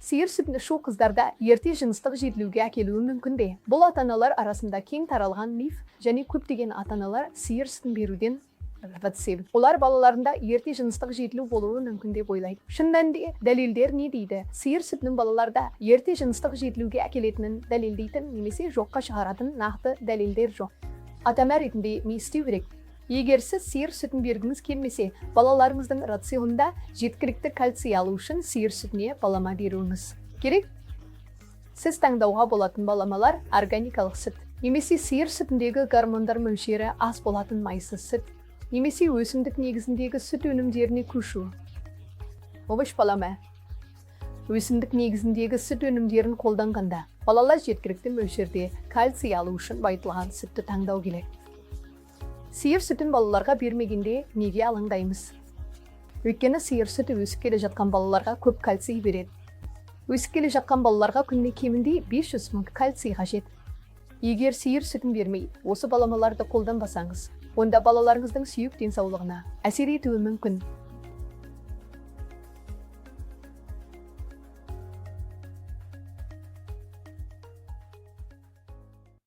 Сиыр сүтін ішу қыздарда ерте жыныстық жетілуге әкелуі мүмкін бе? Бұл ата-аналар арасында кең таралған миф және көптеген ата-аналар сиыр сүтін беруден. Олар балаларында ерте жыныстық жетілу болуы мүмкін деп ойлайды. Шын мәнінде дәлелдер не дейді? Сиыр сүтінің балаларда ерте жыныстық жетілуге әкелетінін дәлелдейтін немесе жоққа шығаратын нақты дәлелдер жоқ. Ата-ана ретінде не істеу керек? Егер сіз сиыр сүтін бергіңіз келмесе, балаларыңыздың рационында жеткілікті кальций алу үшін сиыр сүтіне балама беруіңіз керек. Сіз таңдауға болатын баламалар: органикалық сүт немесе сиыр сүтіндегі гормондар мөлшері аз болатын майсыз сүт немесе өсімдік негізіндегі сүт өнімдеріне көшу. Овощ балама. Өсімдік негізіндегі сүт өнімдерін қолданғанда, балалар жеткілікті мөлшерде кальций алу үшін байытылған сүтті таңдау керек. Сиыр сүтін балаларға бермегенде неге алаңдаймыз? Өйткені сиыр сүті өсіп келе жатқан балаларға көп кальций береді. Өсіп келе жатқан балаларға күніне кемінде 500 мың кальций қажет. Егер сиыр сүтін бермей, осы баламаларды қолданбасаңыз, онда балаларыңыздың сүйек денсаулығына әсер етуі мүмкін.